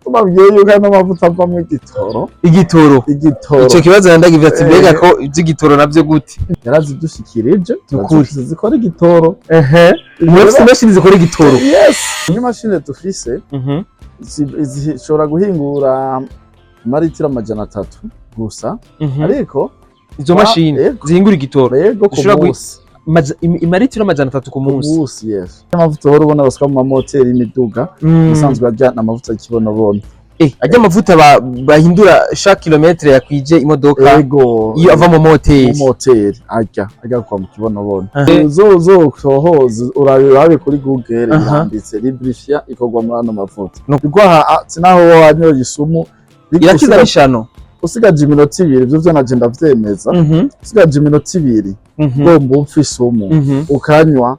Tubabwiye yuko ano mavuta avamwo igitoro. Igitoro? Igitoro. Ico kibazo ndagivye ati mbega ko ivy'igitoro navyo gute? Yarazidushikirije. Nukuri. Zikora igitoro. Ehe, murafise imashini zikora igitoro? Yes, imashini dufise zishobora guhingura amaritiro 300 gusa, ariko Izo mashini zihingura igitoro Yego, ku zishobora munsi. Imaritiro 300 ku Ku munsi? munsi, yes. Amavuta uhora ubona basuka mu mamoteri y'imiduga, usanzwe ajya amavuta y'ikibonobono. Ajya amavuta bahindura chaque kilomètre yakwije imodoka? Ego. Iyo ava mu moteri? Mu moteri, ajya kwa mu kibonobono. Uzotohoza, urabe kuri Google, biranditse, lubrifiant ikorwa muri ano mavuta. Igwaha sinaho wanyoye isumu. Irakiza n'ishano. Usigaje iminota 2, ivyo vyo naje ndavyemeza, usigaje iminota 2 ugomba upfa isumu, ukanywa,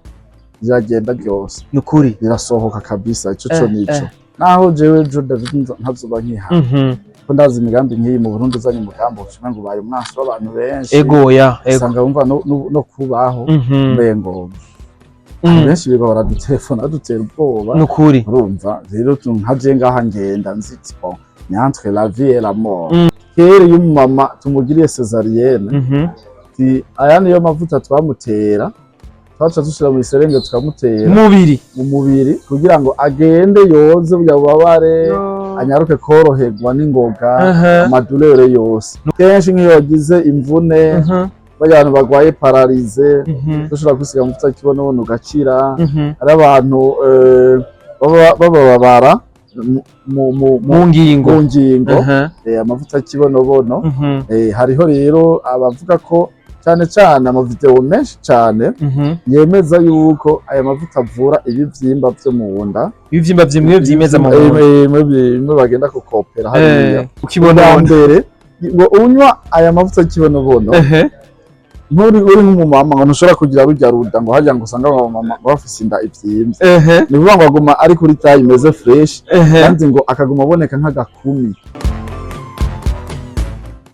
biragenda ryose. Nukuri. Birasohoka kabisa. Ico co nico. Naho jewe jo David ntazoba nkihana, ko ndazi imigambi nk'iyi mu Burundi, uzanye umugambi ucuma ngo ubaye umwansi w'abantu benshi. Ego ya, ego. Usanga wumva no kubaho mbengo benshi biga baradutelefona, badutera ubwoba. Nukuri. Urumva rero, nka je ngaha ngenda nzitsi, bon, ni entre la vie et la mort. Kera iyo umumama tumugiriye césarienne, ati aya niyo mavuta twamutera, twaca dushira mu iserenge tukamutera Mubiri. mu mubiri kugira ngo agende yoze burya bubabare, anyaruke koroherwa n'ingoga, ama douleurs yose. Kenshi nk'iyo wagize imvune, barya abantu bagwaye paralysie, dushobora kwisiga amavuta y'ikibonobono ugakira. Hari abantu bababara Mu ngingo. Mu ngingo, amavuta y'ikibonobono. Hariho rero abavuga ko cyane cyane ama vidéos menshi cyane yemeza yuko aya mavuta avura ibivyimba vyo mu nda. Ibivyimba vyimwe vyimeza mu nda. Bimwe bagenda kukopera hariya. Ukibona. Ubwa mbere ngo unywa aya mavuta y'ikibonobono, nturi uri nk'umumama ngo ntushobora kugira rujya ruda, ngo harya ngo usanga abamama ngo bafise inda ivyimvye. Ni ukuvuga ngo aguma ari kuri taille imeze fresh, kandi ngo akaguma aboneka nk'agakumi.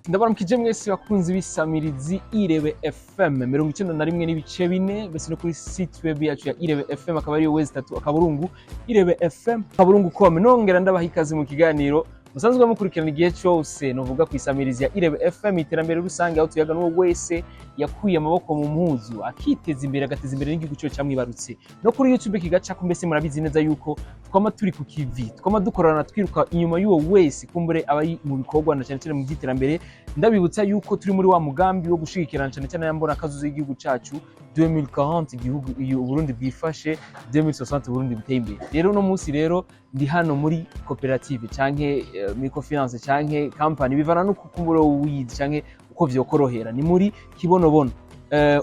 Ndabaramukije mwese bakunzi b'isamirizi Irebe FM 91.4, mbese no kuri site web yacu ya Irebe FM, akaba ariyo www.irebefm.com. Nongera ndabaha ikaze mu kiganiro musanzwe mukurikirana igihe cyose, novuga ku isamirizi ya Irebe FM, iterambere rusange, aho tuyaga n'uwo wese yakuye amaboko mu mpuzu akiteza imbere, agateza imbere n'igihugu cyo cyamwibarutse. No kuri YouTube kigacako. Mbese murabizi neza yuko twama turi ku kivi, twama dukorana, twiruka inyuma y'uwo wese kumbure aba ari mu bikorwa na cyane cyane mu by'iterambere. Ndabibutsa yuko turi muri wa mugambi wo gushigikirana cyane cyane yambona kazuzo y'igihugu cacu 2040, igihugu iyo Burundi bwifashe, 2060 Burundi buteye imbere. Rero no munsi rero ndi hano muri koperative canke microfinance canke company, bivana no kumbure wize canke uko vyokorohera. Ni muri Kibonobono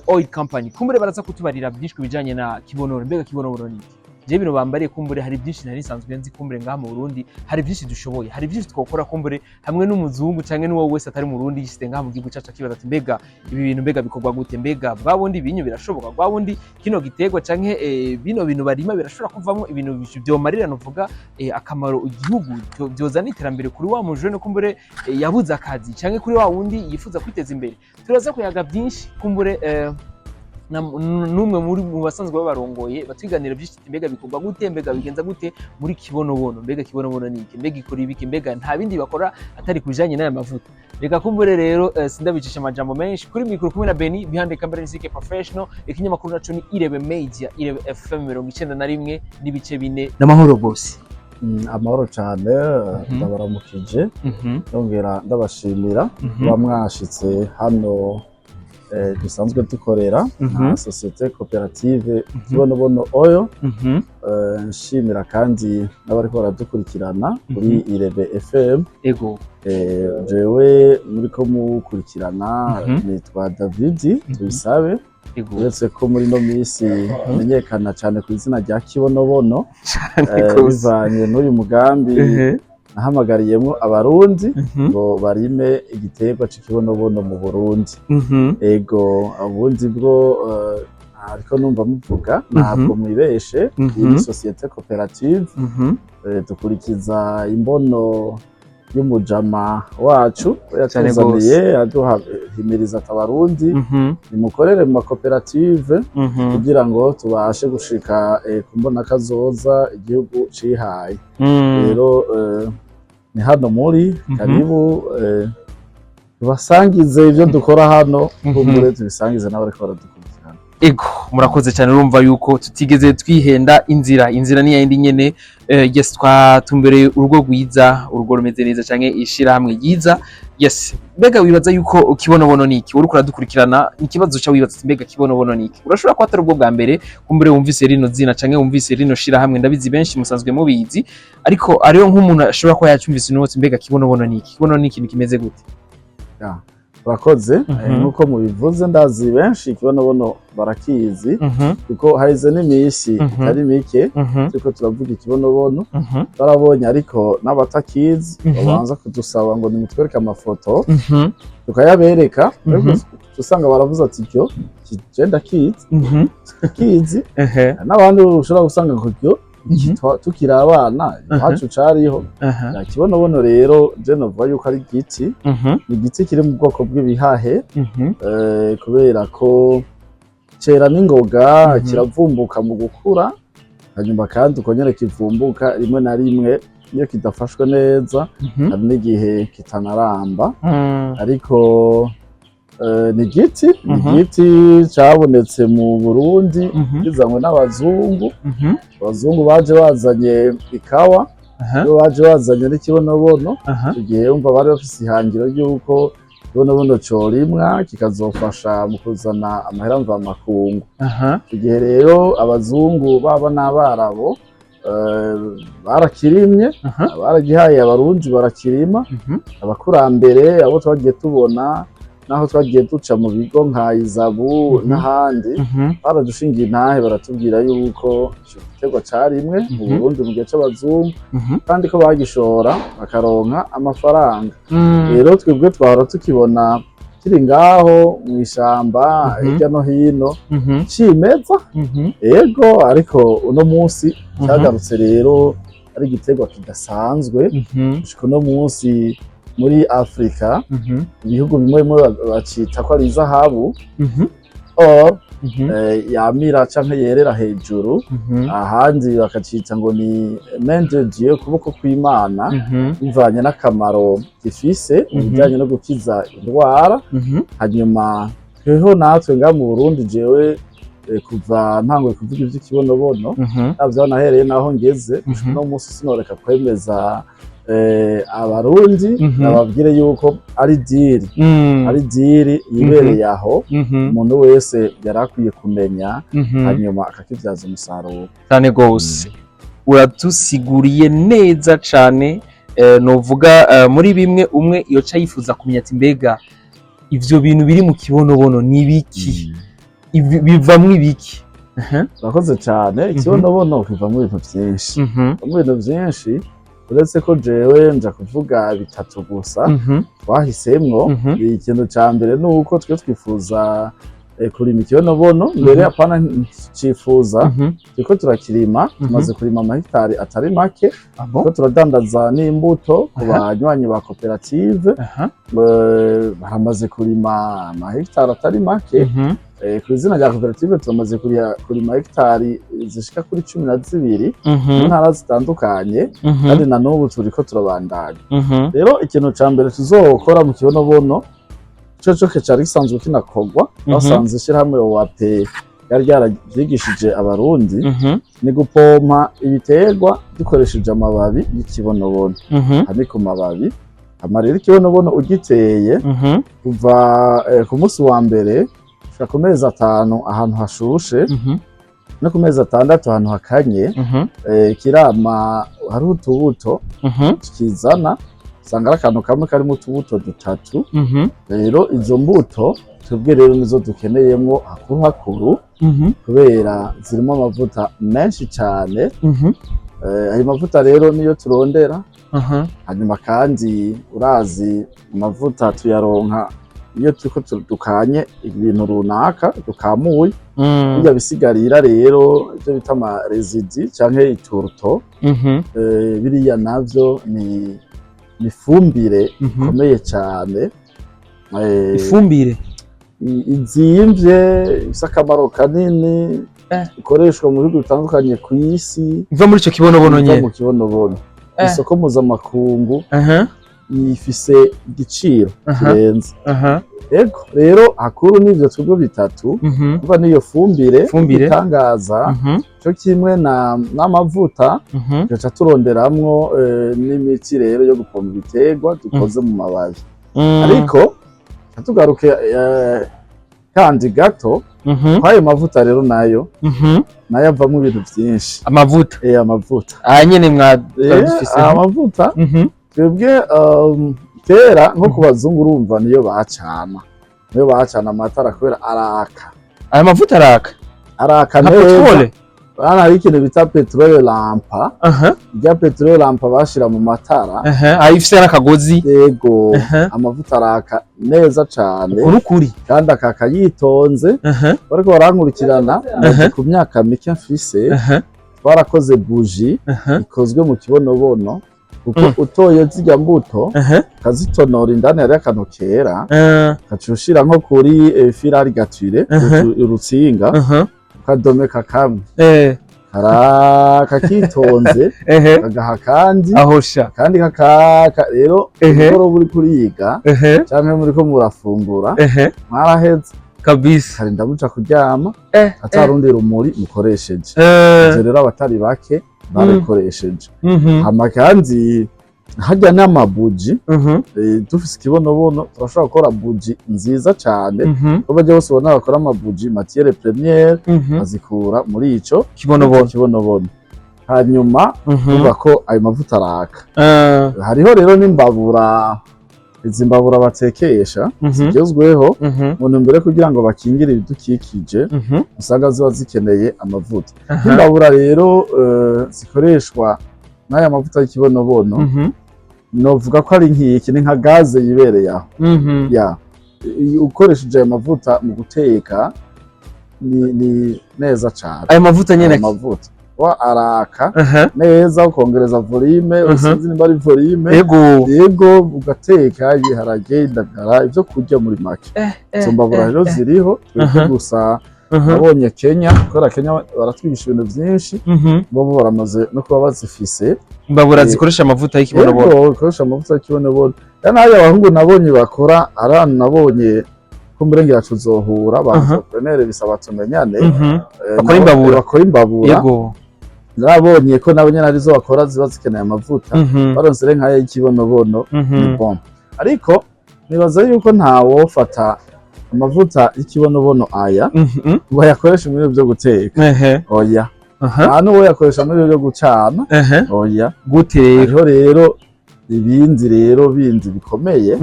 Oil Company. Kumbure baraza kutubarira byinshi kubijanye na Kibonobono. Mbega Kibonobono ni iki? Je bino bambariye, kumbure hari byinshi nari nsanzwe nzi. Kumbure ngaha mu Burundi hari byinshi dushoboye, hari byinshi twokora kumbure hamwe n'umuzungu canke n'uwo wese atari mu Burundi yishyize ngaha mu gihugu cacu, akibaza ati mbega ibi bintu mbega bikorwa gute? Mbega bwa bundi ibinyu birashoboka? Bwa bundi kino giterwa canke bino bintu barima birashobora kuvamwo ibintu vyomarira, novuga akamaro igihugu, vyozana iterambere kuri wa mujene kumbure yabuze akazi canke kuri wa wundi yifuza kwiteza imbere? Turaza kuyaga byinshi kumbure n'umwe muri mu basanzwe babarongoye, batwiganira byinshi ati mbega bikorwa gute? Mbega bigenza gute muri Kibonobono? Mbega Kibonobono ni iki? Mbega ikora ibiki? Mbega nta bindi bakora atari ku bijanye n'aya mavuta? Reka kumbure rero sindabicisha amajambo menshi. Kuri mikoro kumwe na Beni, behind the camera ni Zike Professional. Ikinyamakuru naco ni Irebe Media, Irebe FM 91.4. N'amahoro bose. Amahoro cyane. Ndabaramukije, ndongera ndabashimira kuba mwashitse hano dusanzwe dukorera nka société koperative Kibonobono Oil. Nshimira kandi n'abariko baradukurikirana kuri Irebe FM. Jewe muriko mukurikirana nitwa Davidi Tubisabe, uretse ko muri ino minsi menyekana cyane ku izina rya Kibonobono, bivanye n'uyu mugambi nahamagariyemwo Abarundi ngo barime igiterwa c'ikibonobono mu Burundi. Ego, ubundi bwo ariko numva muvuga ntabwo mwibeshe, iyi ni société koperative, dukurikiza imbono y'umujama wacu yatuzaniye, aduhimiriza ati: "Abarundi, nimukorere mu makoperative kugira ngo tubashe gushika ku mbonakazoza igihugu cihaye." Rero ni hano muri karibu, tubasangize ivyo dukora hano, kumbure tubisangize n'abariko baradukurikirana. Ego, murakoze cyane. Urumva yuko tutigeze twihenda inzira, inzira ni yindi nyene. Yes, twatumbereye urugo rwiza, urugo rumeze neza, canke ishirahamwe ryiza. Yes, mbega wibaza yuko Kibonobono niki? Uriko uradukurikirana, ikibazo ca wibaza ati: "Mbega Kibonobono niki?" Urashobora kuba atari ubwo bwa mbere kumbure wumvise rino zina canke wumvise rino shirahamwe. Ndabizi benshi musanzwe mubizi, ariko ariyo nk'umuntu ashobora kuba yacumvise uno: "Mbega Kibonobono niki? Kibonobono ni ikintu kimeze gute?" Ya, urakoze. Nk'uko mubivuze, ndazi benshi Ikibonobono barakizi, kuko haheze n'iminsi itari mike turiko turavuga Ikibonobono, barabonye. Ariko n'abatakizi babanza kudusaba ngo nimutwereke amafoto, tukayabereka, ariko usanga baravuze ati: "Iryo je ndakizi, kizi." N'abandi ushobora gusanga ngo iryo tukiri abana iwacu cariho. Ya, Kibonobono rero je novuga yuko ari igiti, ni igiti kiri mu bwoko bw'ibihahe, kubera ko cera n'ingoga, kiravumbuka mu gukura. Hanyuma kandi uko nyene kivumbuka, rimwe na rimwe iyo kidafashwe neza, hari n'igihe kitanaramba. Ariko ni igiti, ni igiti cabonetse mu Burundi kizanywe n'abazungu. Abazungu baje bazanye ikawa, iyo baje bazanye n'ikibonobono. Icyo gihe wumva bari bafise ihangiro ry'uko ikibonobono corimwa kikazofasha mu kuzana amahera mvamakungu. Icyo gihe rero abazungu baba n'abarabu barakirimye, baragihaye Abarundi barakirima. Abakurambere abo twagiye tubona naho twagiye duca mu bigo nka Izabu n'ahandi, baradushingiye intahe, baratubwira yuko ico giterwa carimwe mu Burundi mu gihe c'abazungu, kandi ko bagishora bakaronka amafaranga. Rero twebwe twahora tukibona kiri ngaho mw'ishamba hirya no hino, cimeza. Ego, ariko uno munsi cyagarutse rero ari igiterwa kidasanzwe. Gushika uno munsi muri Afrika, ibihugu bimwe bimwe bacita ko ari izahabu or yamira canke yerera hejuru, ahandi bakacita ngo ni main de Dieu, ukuboko kw'Imana, bivanye n'akamaro gifise mu bijanye no gukiza indwara. Hanyuma tweho natwe ngaha mu Burundi, jewe kuva ntanguye kuvuga ivy'ikibonobono, navyo nahereye naho ngeze gushika uno munsi, sinoreka kwemeza Abarundi, nababwire yuko ari deal, ari deal yibereye aho, umuntu wese yari akwiye kumenya, hanyuma akakivyaza umusaruro. Cyane gose, uratusiguriye neza cane. Novuga muri bimwe umwe yoca yifuza kumenya ati: "Mbega ivyo bintu biri mu kibonobono ni biki? Bivamwo ibiki?" Urakoze cane. Ikibonobono kivamwo ibintu vyinshi, kivamwo ibintu vyinshi, uretse ko jewe nja kuvuga bitatu gusa twahisemwo. Ikintu ca mbere ni uko twe twifuza kurima ikibonobono mbere, apana cifuza, turiko turakirima. Tumaze kurima amahegitari atari make. Ah bon? Turiko turadandaza n'imbuto ku banywanyi ba koperative. Baramaze kurima amahegitari atari make. Ku izina rya koperative turamaze kurima hegitari zishika kuri 12 mu ntara zitandukanye, kandi na n'ubu turiko turabandanya. Rero ikintu ca mbere tuzokora mu kibonobono, ico co cari gisanzwe kinakorwa, basanze ishirahamwe OAP ryari ryaravyigishije Abarundi, ni gupompa ibiterwa dukoresheje amababi y'ikibonobono. Aha ni ku mababi. Hama rero ikibonobono ugiteye, kuva ku munsi wa mbere gushika ku mezi 5 ahantu hashushe, no ku mezi 6 ahantu hakanye, kirama. Hariho utubuto kizana, usanga ari akantu kamwe karimo utubuto dutatu. Rero izo mbuto twebwe rero nizo dukeneyemwo hakuru hakuru, kubera zirimo amavuta menshi cane. Ayo mavuta rero niyo turondera. Hanyuma kandi urazi amavuta tuyaronka iyo turiko dukanye ibintu runaka, dukamuye birya bisigarira. Rero ivyo bita ama résidus canke ituruto, biriya navyo ni Ni ifumbire ikomeye cyane. Ifumbire Izimvye, ifise akamaro kanini, ikoreshwa mu bihugu bitandukanye ku isi. Iva muri ico kibonobono Iva nyene? mu kibonobono. Isoko mpuzamakungu ifise igiciro kirenze. Ego rero, hakuru n'ivyo twebwe bitatu, kuva n'iyo fumbire Fumbire. itangaza, cyo kimwe n'amavuta, tugaca turonderamwo n'imiti rero yo gupompa ibiterwa dukoze mu mababi. Ariko tugaruke kandi gato kw'ayo mavuta rero, nayo nayo avamwo ibintu vyinshi. Amavuta? Amavuta. Aya nyene mwa dufise? Amavuta twebwe, kera nko ku bazungu, urumva niyo bacana, niyo bacana amatara kubera araka. Aya mavuta araka? Araka Nka neza. Petrole? Hano hari ikintu bita pétrole lampe. Irya pétrole lampe bashira mu matara. Ayo ifise n'akagozi? Yego. Amavuta araka neza cane. Ukuri ukuri. Kandi akaka yitonze. Bariko barankurikirana, maze ku myaka mike mfise, twarakoze bougie ikozwe mu kibonobono, kuko utoye zirya mbuto, ukazitonora, indani hariyo akantu kera, ugaca ushira nko kuri fil à ligature, urutsinga, ukadomeka kamwe, karaka kitonze, kagaha kandi, Ahosha. kandi kakaka rero. Umugoroba uriko uriga canke muriko murafungura, mwaraheze. Karinda muja kuryama atarundi rumuri mukoresheje. Ivyo rero abatari bake babikoresheje. Hama kandi harya n'amabougie, dufise ikibonobono turashobora gukora bougie nziza cane. Ko bajya bose ubona bakora amabougie, matière première bazikura muri ico kibonobono. Kibonobono. Hanyuma urumva ko ayo mavuta araka. Hariho rero n'imbabura, izi mbabura batekesha zigezweho, mu ntumbero yo kugira ngo bakingire ibidukikije, usanga ziba zikeneye amavuta. Nk'imbabura rero zikoreshwa n'aya mavuta y'ikibonobono, novuga ko ari nk'iki, ni nka gaze yibereye aho. Ya, ukoresheje ayo mavuta mu guteka ni neza cane. Ayo mavuta nyene? Ayo mavuta wa araka neza, ukongereza volume, sinzi nimba ari volume. Ego. Yego, ugateka ibiharage, indagara, ivyo kurya muri make. Izo mbabura rero ziriho twebwe gusa. Nabonye Kenya, kubera Kenya baratwigisha ibintu vyinshi, bo baramaze no kuba bazifise. Imbabura zikoresha amavuta y'ikibonobono? Yego, bikoresha amavuta y'ikibonobono. Kandi hariya abahungu nabonye bakora, ari ahantu nabonye ko murenge yacu uzohura ba entrepreneur, bisaba tumenyane. Bakora imbabura. Bakora imbabura. Narabonye ko nabo nyene arizo bakora, ziba zikeneye amavuta. Baronse rero nk'ayo y'ikibonobono, ni bon. Ariko nibaza yuko ntawofata amavuta y'ikibonobono aya ngo ayakoreshe mu bintu vyo guteka. Oya. Nta n'uwo yakoresha muri byo gucana. Oya. Gute rero? Hariho rero ibindi rero bindi bikomeye.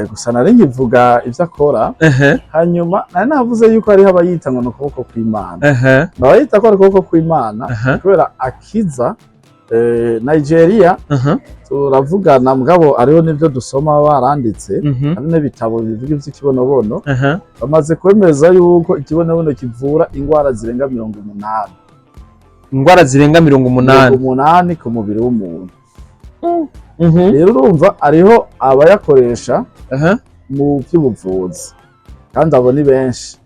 Gusa nari nkivuga ivyo akora. Hanyuma nari navuze yuko hariho abayita ngo ni ukuboko kw'Imana. Abayita ko ari ukuboko kw'Imana kubera akiza, Nigeria turavugana, mugabo hariho n'ivyo dusoma baranditse, hari n'ibitabo bivuga ivy'ikibonobono. Bamaze kwemeza yuko ikibonobono kivura ingwara zirenga 80. Ingwara zirenga 80? 80 ku mubiri w'umuntu. Rero urumva hariho abayakoresha mu by'ubuvuzi, kandi abo ni benshi,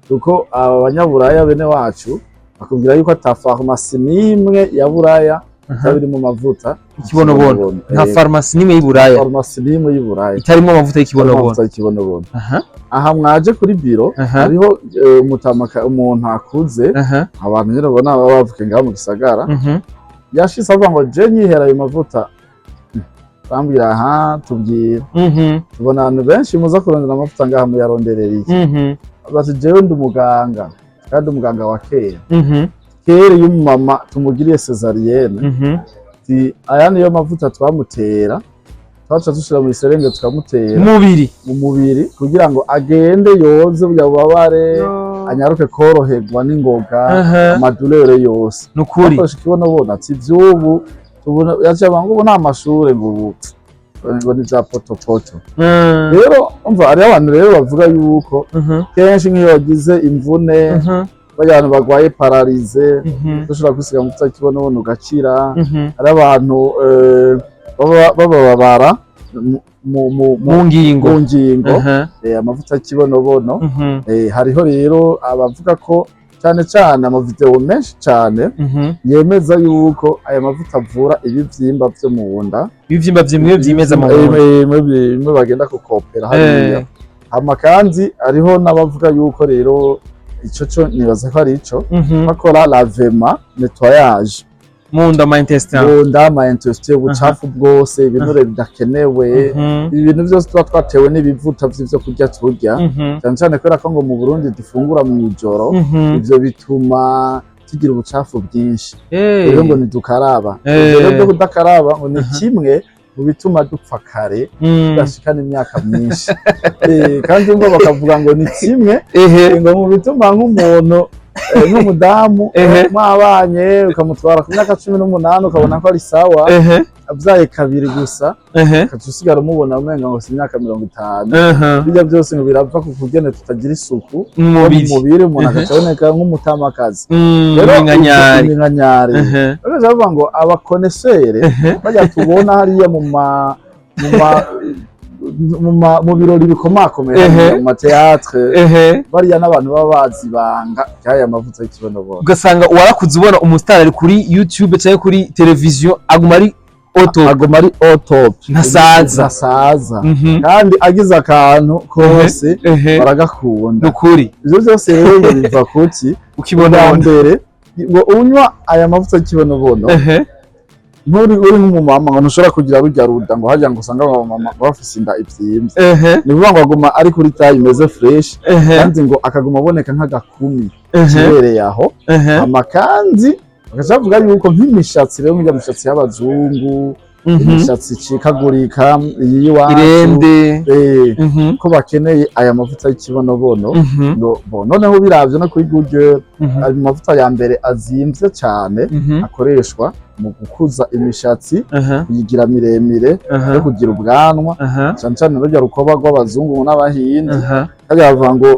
kuko aba banyaburaya bene wacu bakubwira yuko ata farumasi n'imwe ya Buraya itaba iri mu mavuta Ikibonobono. Nta farumasi n'imwe y'i Buraya? Farumasi n'imwe y'i Buraya itarimo amavuta y'ikibonobono. Amavuta y'ikibonobono. Aha mwaje kuri biro, hariho umutamaka, umuntu akuze, abantu nyine ubona baba bavuka ngaho mu gisagara, yashitse avuga ngo je nyihera ayo mavuta. Bambwira aha, tubwira, tubona abantu benshi muza kurondera amavuta ngaha, muyaronderera iki? Bati jewe ndi umuganga, kandi umuganga wa kera. Kera iyo umumama tumugiriye césarienne, ati aya niyo mavuta twamutera, twaca dushira mu iserenge tukamutera Umubiri. mu mubiri, kugira ngo agende yoze burya bubabare, anyaruke koroherwa n'ingoga, amadouleurs yose. Nukuri. Bakoresha ikibonobono. Ati ivy'ubu tubona, yaciye avuga ngo ubu nta mashure, ngo ubu ngo ni vya potopoto. Rero umva, hariho abantu rero bavuga yuko kenshi nk'iyo wagize imvune, barya abantu barwaye paralysie, ushobora kwisiga amavuta y'ikibonobono ugakira. Hari abantu Baba bababara mu- mu- mu- Mu ngingo. Mu ngingo. Amavuta y'ikibonobono. Hariho rero abavuga ko cyane cyane amavideo menshi cyane yemeza yuko aya mavuta avura ibivyimba vyo mu nda. Ibivyimba vyimwe vyimeza mu nda. Bimwe bagenda kukopera hariya. Hama kandi hariho n'abavuga yuko rero ico co nibaza ko ari ico bakora lavement, nettoyage Mu nda, ma intestin. Mu nda, ma intestin, ubucafu bwose, ibinure bidakenewe, ibintu byose tuba twatewe n'ibivuta vy'ivyo kurya turya, cyane cyane kubera ko ngo mu Burundi dufungura mw'ijoro. Ivyo bituma tugira ubucafu bwinshi. Rero ngo ntidukaraba. Ivyo rero byo kudakaraba ngo ni kimwe mu bituma dupfa kare, tudashikana imyaka myinshi. Kandi ngo bakavuga ngo ni kimwe ngo mu bituma nk'umuntu, nk'umudamu mwabanye ukamutwara ku myaka 18, ukabona ko ari sawa, abyaye kabiri gusa, ukaca usigara umubona umenga ngo si imyaka 50. Bijya byose ngo birava ku kugene tutagira isuku mu mu mubiri. mubiri, umuntu agaca aboneka nk'umutamakazi. Rero Iminkanyari. Iminkanyari. Rero bavuga ngo aba connaisseurs bajya tubona hariya mu birori bikomakomeye, hariya mu ma théâtre, bariya n'abantu baba bazi ibanga ry'aya mavuta y'ikibonobono. Ugasanga warakuze ubona umusitari ari kuri YouTube cyangwa kuri televiziyo, aguma ari au top. Aguma ari au top. Ntasaza. Ntasaza. Kandi agize akantu kose baragakunda. Nukuri. Ivyo byose rero ngo biva kuki? Ukibona. Ubwa mbere ngo unywa aya mavuta y'ikibonobono, nturi uri nk'umumama ngo ntushobora kugira rujya ruda ngo harya ngo usanga abamama ngo bafise inda ivyimbye. Ni ukuvuga ngo aguma ari kuri taille imeze fresh, kandi ngo akaguma aboneka nk'agakumi kibereye aho. Hama kandi bagaca bavuga yuko nk'imishatsi rero, nk'irya mishatsi y'abazungu, imishatsi icikagurika, iyi y'iwacu, irende, ko bakeneye aya mavuta y'ikibonobono. Ngo bo noneho biravye no kuri Google, ayo mavuta ya mbere azimvye cane akoreshwa mu gukuza imishatsi, kuyigira miremire, no kugira ubwanwa, cane cane rurya rukoba rw'abazungu n'abahindi. Harya bavuga ngo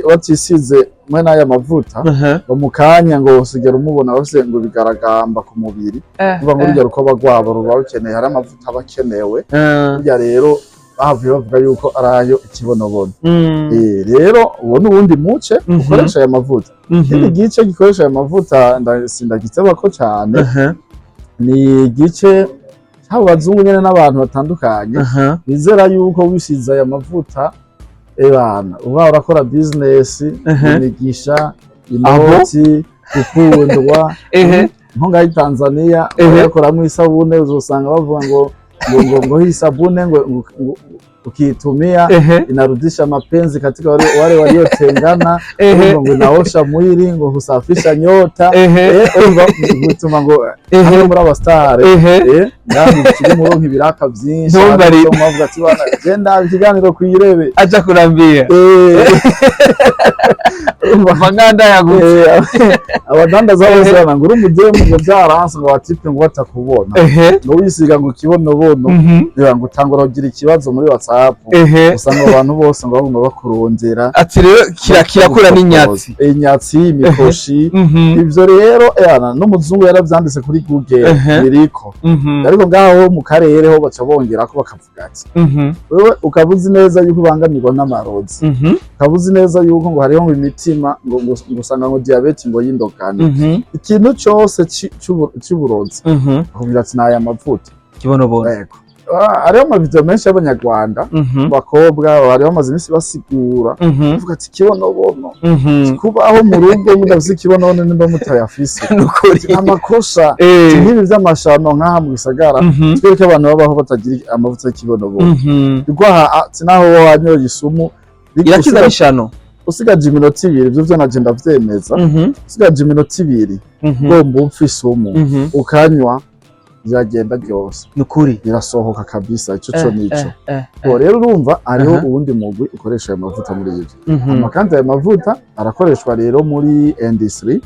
batisize mwe n'aya mavuta, ngo mu kanya ngo usigara umubona bafise ngo bigaragamba ku mubiri. Kuvuga ngo rurya rukoba rwabo ruba rukeneye, hari amavuta aba akenewe. Burya rero bahavuye bavuga yuko ari ayo ikibonobono. Rero uwo ni uwundi muce ukoresha aya mavuta. Ikindi gice gikoresha aya mavuta, sindagitsebako cane, ni igice cy'abo bazungu nyene n'abantu batandukanye bizera yuko wisize aya mavuta, ebana, uba urakora business, imigisha, inoti, gukundwa. Nko ngaho i Tanzania bayakoramo isabune, uzosanga bavuga ngo hii sabune ngo ukiitumia inarudisha mapenzi katika wale waliotengana, urumva ngo inaosha mwili, ngo husafisha nyota. Urumva bituma ngo hamwe muri abasitari ngaho kiri muronka ibiraka vyinshi. Ntumbarire. Bavuga ati: "Bana, genda ikiganiro kwirebe." Aja kurambira. Urumva, Manganda yagutse. Abadandaza bose bana ngo uri umudemu, ngo byaranse, ngo batipe ngo batakubona, ngo wisiga ngo kibonobono, ngo utangura kugira ikibazo muri WhatsApp, usanga abantu bose ngo baguma bakurondera. Ati rero kirakura n'inyatsi. Inyatsi, imikoshi. Ivyo rero yana n'umuzungu yaravyanditse kuri Google, biriko. Ariko ngaho mu karere ho baca bongerako bakavuga ati: "Wewe ukaba uzi neza yuko ubangamirwa n'amarozi, ukaba uzi neza yuko ngo hariho ngo imitima ngo usanga ngo diabète ngo y'indogano, ikintu cose c'uburozi," akubwira ati: "Naya mavuta." Kibonobono. Yego. Ah, hariho amavideo menshi y'abanyarwanda, abakobwa bari bamaze iminsi basigura, bavuga ati: "Kibonobono, kubaho mu rugo mudafise ikibonobono nimba mutayafise, Nukuri. amakosa." Nk'ibi vy'amashano nk'aha mu gisagara, twereke abantu babaho batagira amavuta y'ikibonobono. Igwaha ati naho wowe wanyoye isumu, Irakiza n'ishano. Usigaje iminota 2, ivyo vyo naje ndavyemeza, usigaje iminota 2 ugomba upfa isumu, ukanywa, biragenda ryose. Nukuri. Birasohoka kabisa. Ico co nico. Ubwo rero urumva hariho uwundi mugwi ukoresha ayo mavuta muri ivyo. Hama kandi ayo mavuta arakoreshwa rero muri industry.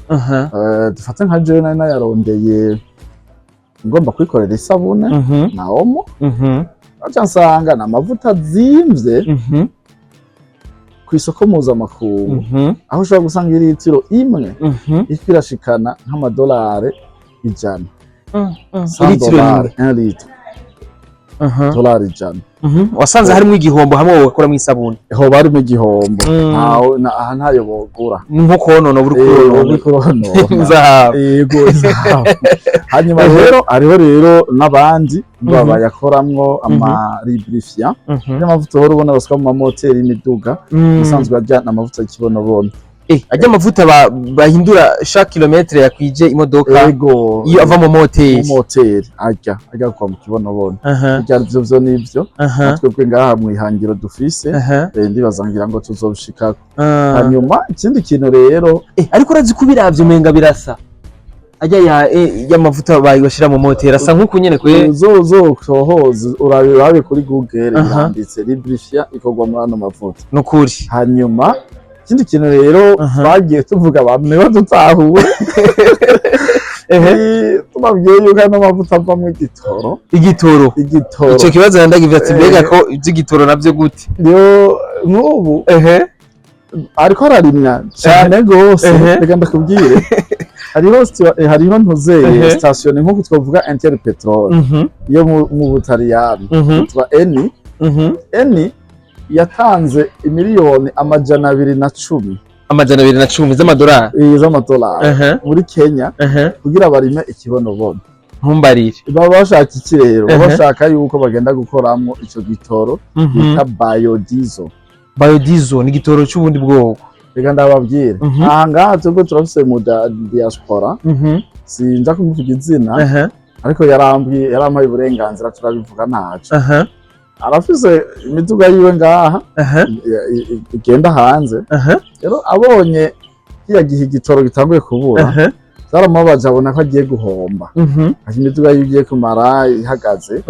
Dufate nka jewe nari nayarondeye ngomba kwikorera isabune na Omo, aca nsanga ni amavuta azimvye ku isoko mpuzamakungu, aho ushobora gusanga iritiro imwe iriko irashikana nk'amadolari 100. Litiro Dolari imwe? 1 litre. Dolari 100. Wasanze harimo igihombo hamwe wokoramo isabune? Hoba harimo igihombo. Aha ntayo bogura. Ni nko konona buri konona. Konona Konona inzahabu. Yego, izahabu. Hanyuma rero hariho rero n'abandi bayakoramwo ama lubrifiant, n'amavuta uhora ubona basuka mu mamoteri y'imiduga, usanzwe arya amavuta y'ikibonobono. Ajya amavuta bahindura chaque kilomètre yakwije imodoka? Yego. Iyo ava mu moteri? Mu moteri, arya kuva mu kibonobono. Arya ivyo vyo nivyo twebwe ngaha mu ihangiro dufise. Ndibaza ngira ngo tuzobishikako. Hanyuma ikindi kintu rero, Ariko urazi ko ubiravye umenga birasa, ajya ya y'amavuta bashira mu moteri asa nk'uku nyene kwe. Uzotohoza urabe kuri Google, biranditse, lubrifiant ikorwa muri ano mavuta. Nukuri. Hanyuma ikindi kintu rero, twagiye tuvuga abantu ntibadutahure. Tubabwiye yuko ano mavuta avamwo igitoro. Igitoro? Igitoro. Ico kibazo nandagize ati mbega ko ivy'igitoro navyo gute? Yo, nk'ubu ariko ararimwa cane gose. Reka ndakubwire, hariho ntuzeye station, ni nk'uko twavuga Interpetrol yo mu Butaliyani, yitwa Eni. Eni yatanze imiliyoni 210. 210 z'amadolari? Z'amadolari muri Kenya kugira barime ikibonobono. Ntumbarire. Baba bashaka iki rero? Baba bashaka yuko bagenda gukoramwo ico gitoro bita biodiesel. Biodiesel ni igitoro c'ubundi bwoko? Reka ndababwire. Aha ngaha twebwe turafise mu diaspora, sinza kumuvuga izina, ariko yarambwiye, yarampaye uburenganzira turabivuga, ntaco. Arafise imiduga yiwe ngaha igenda hanze. Rero abonye kiriya gihe igitoro gitanguye kubura, vyaramubabaje, abona ko agiye guhomba, ati imiduga yiwe igiye kumara ihagaze.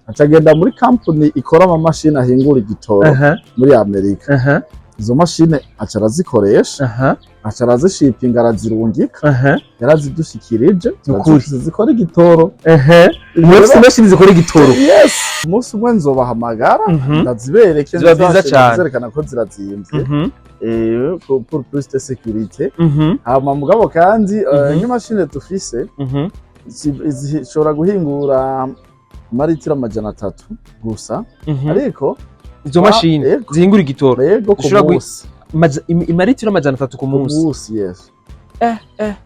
Aca agenda muri kampuni ikora amamashini ahingura igitoro muri Amerika. Izo mashini aca arazikoresha, aca arazishipinga, arazirungika, yarazidushikirije. Nukuri. Turazifise zikora igitoro. Murafise imashini zikora igitoro? Yes, umunsi umwe nzobahamagara, ndazibereke. Ziba vyiza cane. Zerekana ko zirazimvye, pour plus de sécurité. Hama mugabo kandi nk'imashini dufise zishobora guhingura amaritiro 300 gusa, ariko Izo mashini Yego. zihingura igitoro Yego, ku zishobora munsi. Imaritiro 300 ku Ku munsi? munsi, yes.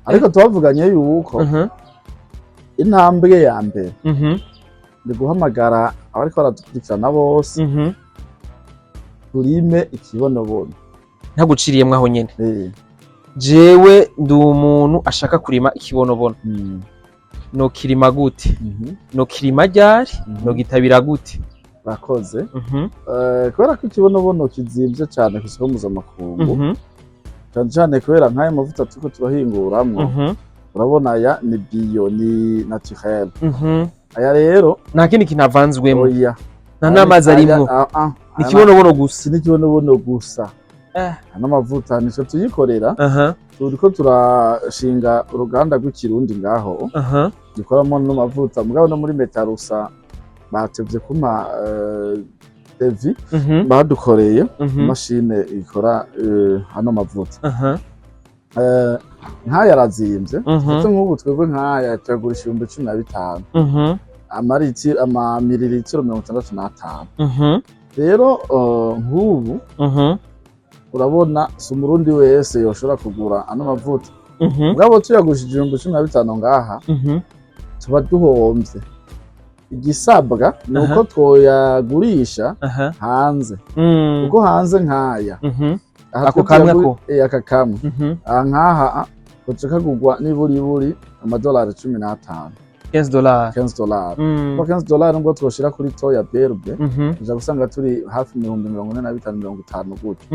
Ariko twavuganye yuko intambwe ya mbere ni guhamagara abariko baradukurikirana bose, turime ikibonobono. Ntaguciriyemwo aho nyene, jewe ndi umuntu ashaka kurima ikibonobono. Nokirima gute? Nokirima ryari? Nogitabira gute? Rakoze. Kubera ko ikibonobono kizimvye cane kw'isoko mpuzamakungu, cane cane kubera nk'ayo mavuta turiko turahinguramwo, urabona aya ni bio, ni naturel. Aya rero Nta kindi kintu avanzwemo? Oya. Nta n'amazi arimwo? Ni ikibonobono gusa? Si n'ikibonobono gusa. Ano mavuta nitwe tuyikorera. Turiko turashinga uruganda rw'ikirundi ngaho dukoramo no mavuta, mugabo no muri Metarusa batevye kumpa devis badukoreye imashine ikora ano mavuta. Nk'aya arazimvye. Ndetse nk'ubu twebwe nk'aya tuyagurisha 15,000, amaritiro, amamiriritiro 65. Rero nk'ubu urabona si umurundi wese yoshobora kugura ano mavuta. Mugabo tuyagurishije 15,000 ngaha, tuba duhomvye. Igisabwa ni uko twoyagurisha hanze, kuko hanze nk'aya aha Ako twe kamwe ko? Aka kamwe. Aha nk'aha gaca kagurwa niburiburi amadolari 15. $15? $15. Kuko $15 nubwo twoshira kuri taux ya BRB, uja gusanga turi hafi 45,000, 50 gutyo.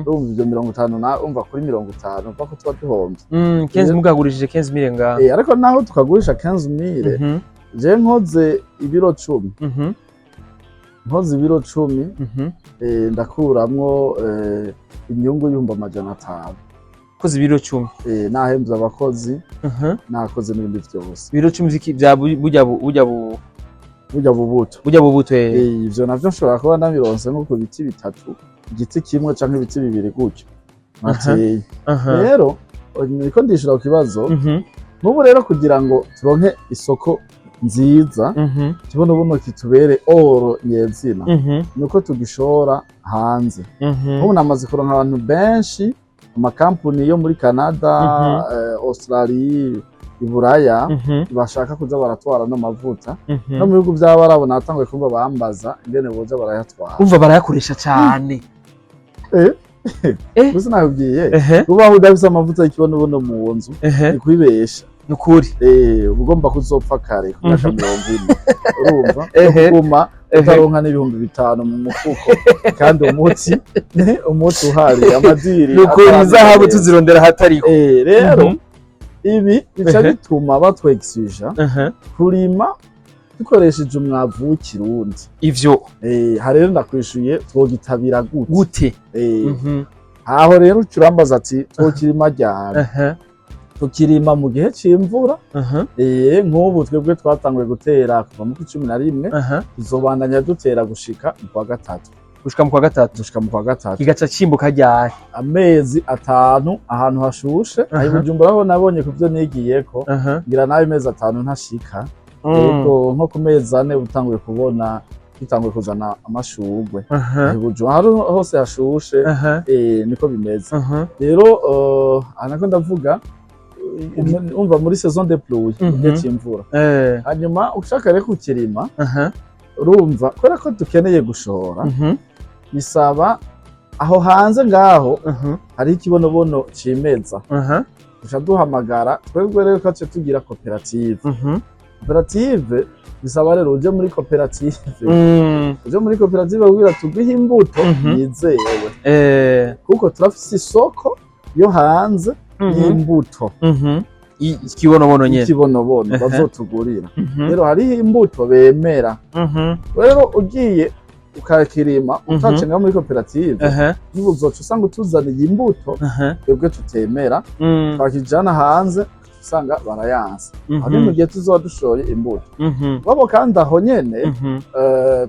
Urumva ivyo 50 na umva kuri 50, umva ko tuba duhomvye. 15 mugagurishije 15 mille ngaha. Ariko naho tukagurisha 15 mille, je nkoze ibiro 10, nkoze ibiro 10, ndakuramwo inyungu y'500,000. Koze ibiro 10? Nahemvye abakozi, nakoze n'ibindi vyose. Ibiro 10 vya burya burya Burya bubuto. Burya bubuto. Ivyo navyo nshobora kuba nabironse nko ku biti bitatu, igiti kimwe canke ibiti bibiri gutyo nateye. Rero niko ndishura ku kibazo. N'ubu rero kugira ngo turonke isoko nziza, ikibonobono kitubere or nyezina, nuko tugishora hanze. Nk'ubu namaze kuronka abantu benshi, amakampuni yo muri Canada, Australie, Iburaya, bashaka kuza baratwara no mavuta. No mu bihugu by'Abarabu natanguye kumva bambaza ingene boza barayatwara. Umva, barayakoresha cyane. Gusa nakubwiye, kubaho udafise amavuta y'ikibonobono mu nzu ni kwibesha. Nukuri. Uba ugomba kuzopfa kare ku myaka 40, urumva, no kuguma utaronka n'5,000 mu mufuko, kandi umuti uhari, amadiri Nukuri. ataramera Izahabu neza. tuzirondera ahatariko. Rero ibi bica bituma batwegisija kurima dukoresheje umwavu w'ikirundi. Ivyo Aha rero ndakwishuye, twogitabira gute? Gute? Aho rero uca urambaza ati: "Twokirima ryari?" Tukirima mu gihe c'imvura. Nk'ubu twebwe twatanguye gutera kuva mu 11, tuzobandanya dutera gushika mu kwa gatatu. Gushika mu kwa gatatu. Gushika mu kwa gatatu. Kigaca cimbuka ryari? Amezi 5 ahantu hashushe. Aho i Bujumbura ho nabonye ku vyo nigiyeko, ngira nawe amezi 5 ntashika. Yego, nko ku mezi 4 utanguye kubona dutanguye kuzana amashurwe. Aho i Bujumbura ahantu hose hashushe, niko bimeze. Rero aha nako ndavuga, umva, muri saison de pluie, mu gihe c'imvura. Hanyuma ushaka rero kukirima, urumva, kubera ko dukeneye gushora, bisaba aho hanze ngaho hariho ikibonobono cimeza, duca duhamagara twebwe rero twaciye tugira koperative. Koperative bisaba rero uje muri koperative, uje muri koperative kugira tuguhe imbuto yizewe, kuko turafise isoko yo hanze y'imbuto. Ikibonobono nyene. Y'ikibonobono bazotugurira. Rero hariho imbuto bemera. Rero ugiye ukakirima utacenga muri koperative, uzoca usanga utuzaniye imbuto twebwe tutemera, twakijana hanze usanga barayanse. Aho ni mu gihe tuzoba dushoye imbuto babo. Kandi aho nyene,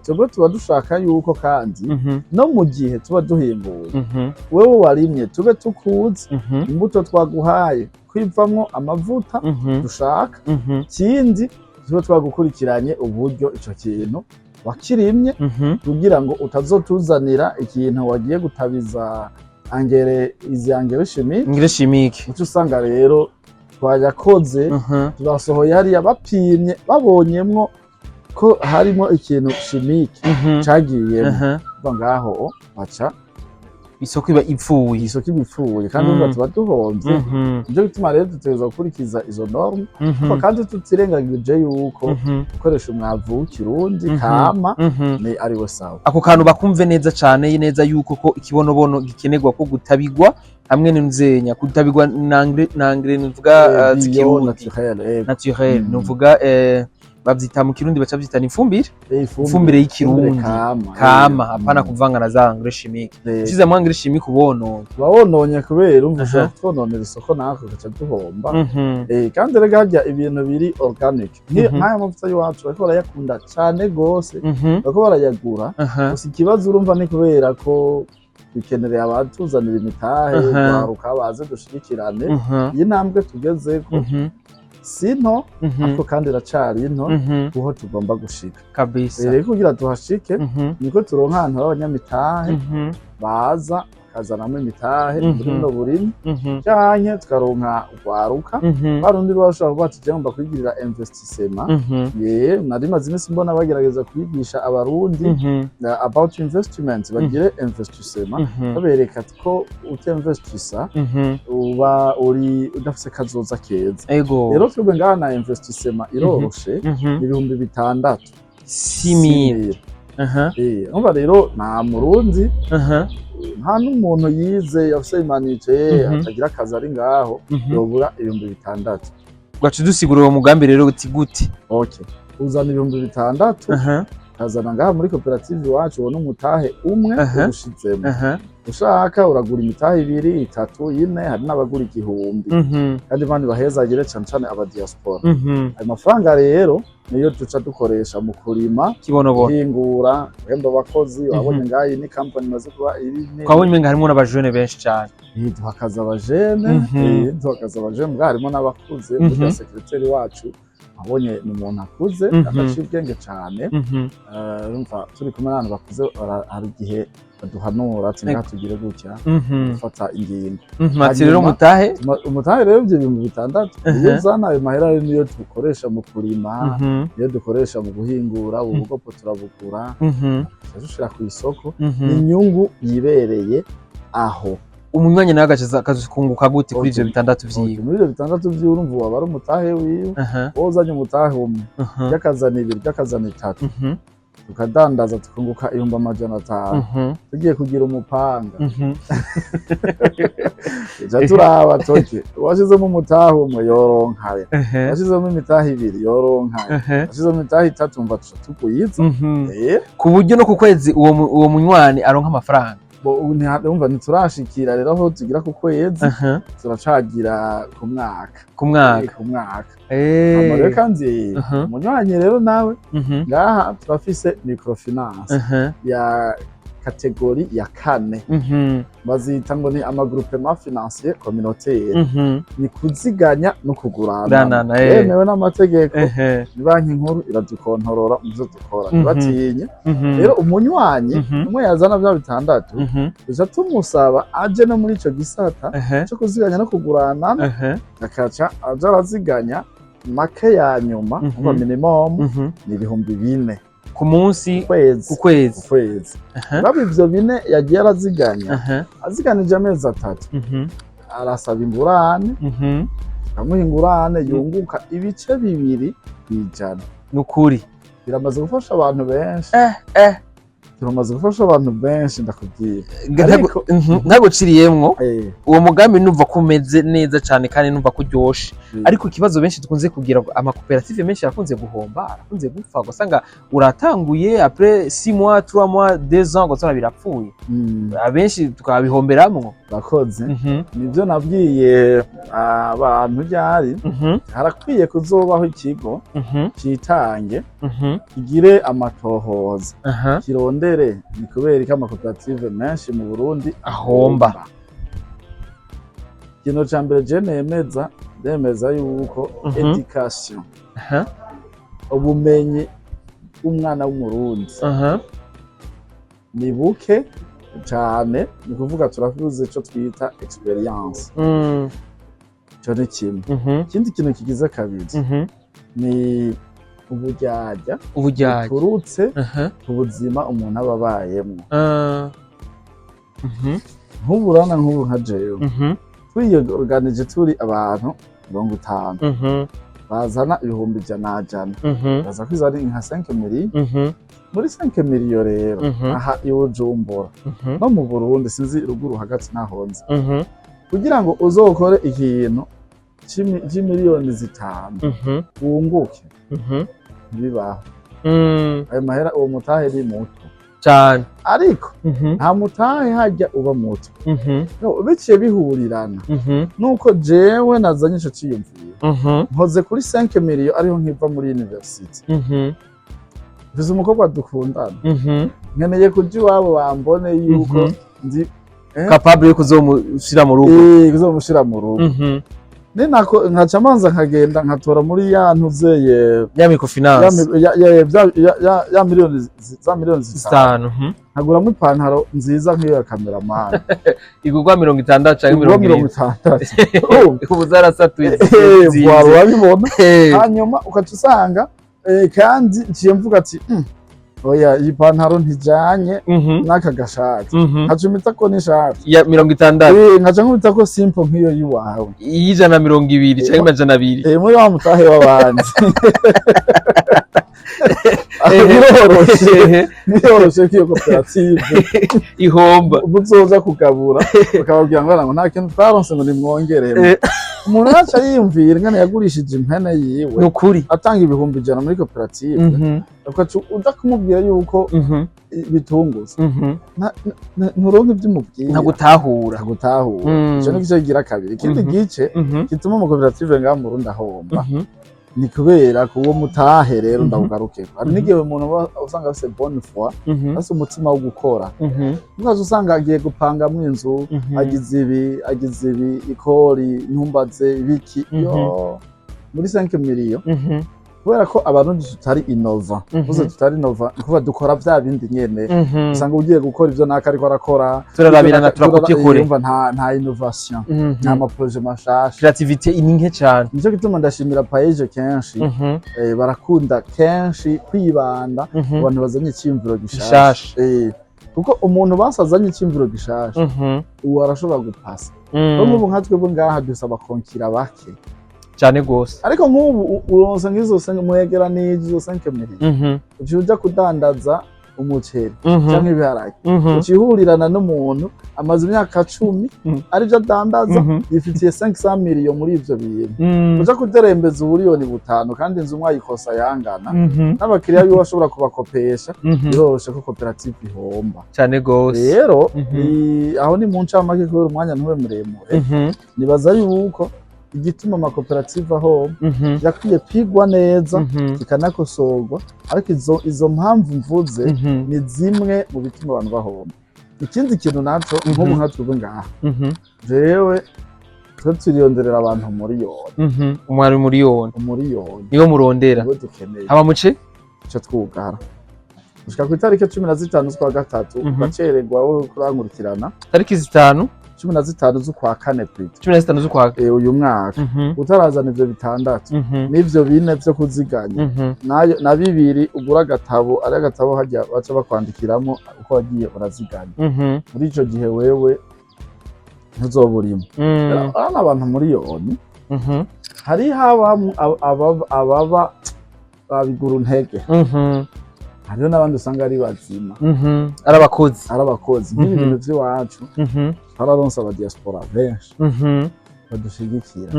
twebwe tuba dushaka yuko kandi no mu gihe tuba duhimbuye, wewe warimye tube tukuzi, imbuto twaguhaye kwivamwo amavuta dushaka. Ikindi, tube twagukurikiranye uburyo ico kintu wakirimye, kugira ngo utazotuzanira ikintu wagiye gutabiza engrais, izi engrais chimiques. Engrais chimique. Uca usanga rero twayakoze, turasohoye hariya, bapimye babonyemwo ko harimo ikintu chimique cagiyemo, kuva ngaho baca Isoko iba ipfuye. Isoko iba ipfuye kandi urumva tuba duhomvye. Nico gituma rero dutegerezwa gukurikiza izo norme, ariko kandi tutirengagije yuko gukoresha umwavu w'ikirundi kama ni ariwe sawa. Ako kantu bakumve neza cane neza, yuko ko ikibonobono gikenerwa ko gutabigwa hamwe n'inzenya, kutabigwa n'engrais nuvuga Bio z'ikirundi. Naturel, Naturel. Nuvuga bavyita mu Kirundi, baca bavyita ni ifumbire. Ifumbire y'ikirundi. Kama. Kama, hapana kuvanga na za engrais chimique. Ushizemwo engrais chimique ubononye. Uba wononye, kubera umva ushobora kutwononera isoko natwe ugaca duhomba. Kandi rega harya ibintu biri organic nk'aya mavuta y'iwacu bariko barayakunda cane gose, bariko barayagura. Gusa ikibazo urumva ni kubera ko bikenereye abatuzanira imitahe, kwaruka baze dushigikirane iyi ntambwe tugezeko. Si nto, ariko kandi iracari nto kuho tugomba gushika. Rero kugira tuhashike, niko turonka ahantu h'abanyamitahe baza bakazanamo imitahe muri buno burimyi, canke tukaronka urwaruka barundi ruba bashobora kuvuga ati: "Ngomba kwigirira investissement." Ye, nari maze iminsi mbona bagerageza kwigisha Abarundi about investment, bagire investissement, babereka ko utinvestisa uba uri udafise kazoza keza. Rero twebwe ngaha na investissement iroroshe, 6,000. 6,000. Umva rero, nta Murundi, nta n'umuntu yize afise humanités atagira akazi ari ngaho yobura 6,000. Ugaca udusigura uwo mugambi rero uti gute? Okay, uzana 6,000, ukazana ngaha muri koperative iwacu, ubona umutahe umwe uwushizemo. Ushaka uragura imitahe ibiri, itatu, ine, hari n'abagura 1,000. Kandi Imana ibahezagire cane cane aba diaspora. Ayo mafaranga rero niyo duca dukoresha mu kurima, Kibonobono, guhingura, guhemba abakozi. Wabonye ngaha iyi ni company imaze kuba iri nini. Twabonye umenga harimwo n'abajene benshi cane. Duha akazi abajene, duha akazi abajene, mbwa harimo n'abakuze. Burya secrétaire wacu Abonye ni umuntu akuze, adaciye ubwenge cane. Urumva turi kumwe n'abantu bakuze, hari igihe baduhanura ati ngaha tugire gutya, gufata ingingo. Ati rero Hanyuma- mutahe. Umutahe rero ibyo 6000, iyo uzana ayo mahera rero niyo dukoresha mu kurima, niyo dukoresha mu guhingura ubu bugopo, turabugura, dushira ku isoko, inyungu yibereye aho. Umunywanyi nawe agaca akazikunguka gute kuri ivyo 6 vyiwe? Muri ibyo 6 vyiwe, urumva waba ari umutahe wiwe. Wowe uzanye umutahe umwe, ryakazana ibiri, ryakazana itatu, tukadandaza tukunguka 500,000. Tugiye kugira umupanga, tuca turaba toke uwashizemo umutahe umwe yoronkaye, uwashizemo imitahe ibiri yoronkaye, uwashizemo imitahe itatu, mva tuca tuguyiza. Ku buryo no ku kwezi uwo munywani aronka amafaranga. Bo ubu urumva ntiturashikira rero aho tugira ku kwezi, turacagira ku mwaka. Ku mwaka. Ku mwaka. Hama rero kandi umunywanyi rero nawe, ngaha turafise microfinance ya catégorie ya kane, bazita ngo ni amagroupement financier communautaire, ni kuziganya no kugurana, Guranana. yemewe n'amategeko. Ni Banki Nkuru iradukontorora mu byo dukora, ntibatinye. Rero umunywanyi umwe yazana bya 6, tuca tumusaba aje no muri ico gisata co kuziganya no kugurana, akaca aja araziganya make ya nyuma, kuva minimum ni 4000 Ku munsi? Ku kwezi. Ku kwezi? Ku kwezi. Baba ivyo 4 yagiye araziganya, aziganije amezi 3, arasaba ingurane, tukamuha ingurane yunguka 2.2%. Nukuri? Biramaze gufasha abantu benshi. Turamaze gufasha abantu benshi, ndakubwira. Ntaguciriyemwo, uwo mugambi numva ko umeze neza cyane kandi numva ko uryoshe, ariko ikibazo benshi dukunze kugira, amakoperative menshi arakunze guhomba, arakunze gupfa, ugasanga uratanguye, après 6 mois, 3 mois, 2 ans, ugasanga birapfuye. Abenshi tukabihomberamwo. Bakoze nibyo nabwiye abantu ryari, harakwiye kuzobaho ikigo citange, kigire amatohoza, kirondere ni kubera ko amakoperative menshi mu Burundi ahomba. Ikintu ca mbere je nemeza, ndemeza yuko education, ubumenyi bw'umwana w'Umurundi ni buke cane. Ni kuvuga turavuze ico twita experience, ico ni kimwe. Ikindi kintu kigize kabiri ni uburyarya Uburyarya buturutse ku buzima umuntu aba abayemwo. Nk'ubu urabona nk'ubu nka jewe, twiyorganije turi abantu 50, bazana 100,000, baza kwizana nka 5 millions. Muri 5 millions rero, aha i Bujumbura no mu Burundi, sinzi ruguru hagati nahonze, kugira ngo uzokore ikintu c'imiliyoni 5 wunguke, ntibibaho. Ayo mahera, uwo mutahe ni muto Cyane. Ariko nta mutahe hajya uba muto. No, biciye bihurirana nuko jewe nazanye ico ciyumviro, nkoze kuri 5 millions, ariho nkiva muri university, mfise umukobwa dukundana, nkeneye kuja iwabo bambone yuko ndi capable yo kuzomushira mu rugo. Kuzomushira mu rugo. Ninako nkaca manza nkagenda nkatora muri ya ntuzeye, ya microfinance, ya miliyoni za miliyoni 5, 5. Nkaguramo ipantaro nziza nk'iyo ya kameramani Igurwa 60 canke igura 70. 60. Ubu zarasatuye. Voilà, urabibona. Hanyuma ukaca usanga kandi nciye mvuga ati: Oya, iyi pantaro ntijanye n'aka gashati." Nkaca impitako n'ishati ya 60. Nkaca nkubitako simple nk'iyo yiwawe y'120 canke 200. Muri wa mutahe w'abandi. Biroroshe, biroroshe ko iyo koperative ihomba. Muzoza kugabura bakababwira ngo nta kintu twaronse, ngo nimwongeremo. Umuntu yaca yiyumvira ingene yagurishije impene yiwe, Nukuri. atanga 100,000 muri koperative, ugaca uja kumubwira yuko bitungutse, nturonka ivyo umubwira. Ntagutahura. Ntagutahura. Ico ni igice kigira kabiri. Ikindi gice gituma amakoperative ngaha mu Burundi ahomba ni kubera ko uwo mutahe rero, ndawugarukeko, hari n'igihe umuntu aba usanga afise bonne foi, afise umutima wo gukora, ukaza usanga agiye gupangamwo inzu, agize ibi, agize ibi, ikori ntumbaze ibiki, yo muri 5 millions. Kubera ko Abarundi tutari innovants. Vuze tutari innovants, ni kuvuga dukora vya bindi nyene. Usanga ugiye gukora ivyo naka ariko arakora. Turarabirana, turakopye kure. Urumva nta innovation, nta ma projets mashasha. Creativity ni nke cane. Nico gituma ndashimira PAEEJ kenshi. Barakunda kenshi kwibanda ku bantu bazanye iciyumviro gishasha. Gishasha. Kuko umuntu basazanye iciyumviro gishasha, uwo arashobora gupasa. Kuko nk'ubu nka twebwe ngaha dusaba konkira bake. Cane gose. Ariko nk'ubu uronse nk'izo mwegeranije izo 5 millions, uciye uja kudandaza umuceri canke ibiharage, uciye uhurirana n'umuntu amaze imyaka 10 arivyo adandaza, yifitiye 500 millions muri ivyo bintu. Uja kuderembeza 5 ubuliyoni kandi inzu mwayikosa yangana, n'abakiriya biwe ashobora kubakopesha, biroroshe ko koperative ihomba. Cane gose. Rero aho ni mu ncamake, kubera umwanya ntube muremure. Nibaza yuko igituma amakoperative ahomba yakwiye kwigwa neza, kikanakosorwa, ariko izo mpamvu mvuze ni zimwe mu bituma abantu bahomba. Ikindi kintu naco, nk'ubu nka twebwe ngaha, jewe twe turiyonderera abantu 1 miliyoni. Umwari 1 miliyoni. 1 miliyoni. Niwo murondera? Nibo dukeneye. Haba muce. Ico twugara gushika ku itariki 15 z'ukwa gatatu. Ugacererwa wowe kurankurikirana. Tariki 5? 15 z'ukwa kane plutôt. 15 z'ukwa Uyu mwaka, utarazana ivyo bitandatu n'ivyo bine vyo kuziganya, nayo na bibiri ugura agatabo, ari agatabo hajya baca bakwandikiramo uko wagiye uraziganya. Muri ico gihe wewe ntuzoba urimo. Urabona abantu 1 miliyoni, hariho ababa babigura intege, hariho n'abandi usanga ari bazima. Ari abakozi. Ari abakozi. Nk'ibi bintu vy'iwacu, twararonse aba diaspora benshi badushigikira.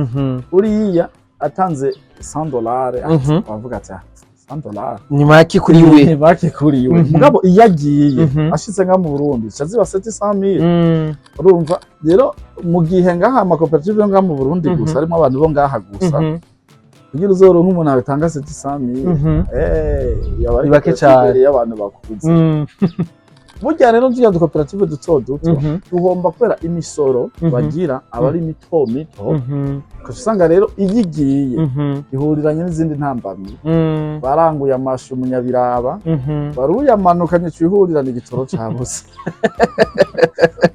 Uriya atanze $100, wavuga ati: "Ah, $100 Ni make kuri we." Make kuri we. Mugabo iyo agiye, ashitse nka mu Burundi, ca ziba 700,000. Urumva rero, mu gihe ngaha amakoperative yo ngaha mu Burundi gusa harimo abantu bo ngaha gusa, kugira uzoronke umuntu atanga 700,000, yaba ari Ni bake koperative cane. y'abantu bakuze. Burya rero turiya dukoperative duto duto duhomba kubera imisoro bagira aba ari mito mito. Ugaca usanga rero iyo igiye ihuriranye n'izindi ntambamyi, baranguye amashu munyabiraba, baruyamanukanye, ihurirana igitoro cabuze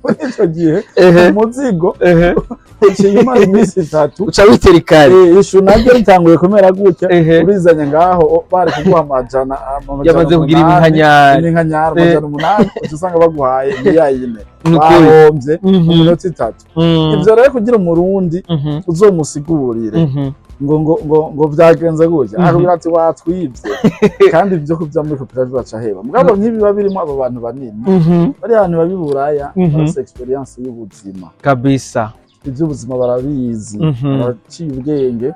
muri ico gihe, umuzigo uciye umara iminsi 3. Uca witera ikari. Ishu naryo ritanguye kumera gutya, urizanye ngaho, bari kuguha amajana Yamaze kugira 800, iminkanyari. iminkanyari 800, uca usanga baguhaye 4,000. Nukuri. Bahombye mu minota 3. Ivyo rero kugira Umurundi uzomusigurire ngo vyagenze gutya, akubwira ati: "Watwivye." Kandi ivyo kuja muri koperative baca heba. Mugabo nk'ibiba birimo abo bantu banini, bariya bantu babiburaya, barafise experience y'ubuzima. Ivy'ubuzima barabizi, baraciye ubwenge.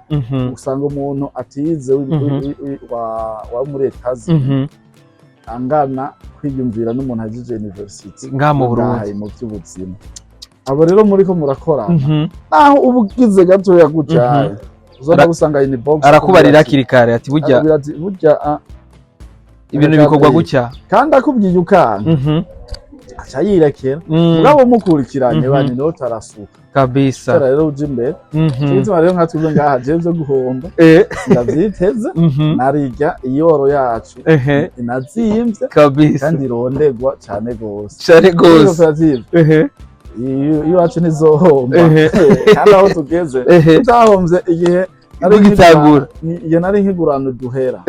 Usanga umuntu atize wa muri etazi angana kwiyumvira n'umuntu ahejeje university Ngaha mu Burundi. Ngaha mu by'ubuzima. Abo rero muriko murakorana, naho uba ugize gatoya gutya, uzona gusanga inbox Arakubarira hakiri kare ati: "Burya akubwira ati: "Burya ibintu reka bikorwa gutya." Kandi akubwiye ukanga, aca yirekera. Mugabo mukurikiranye, bani niho tarasuka. Tara rero uja imbere. Gituma rero nka twebwe ngaha, jewe vyo guhomba ndavyiteze. Narirya iyoro yacu inazimvye kandi irondegwa cane gose. Cane gose. Koperative iwacu ntizohomba. Kandi aho tugeze, tutahombye igihe nari Mugitangura. Igihe nari nkigurana uduhera,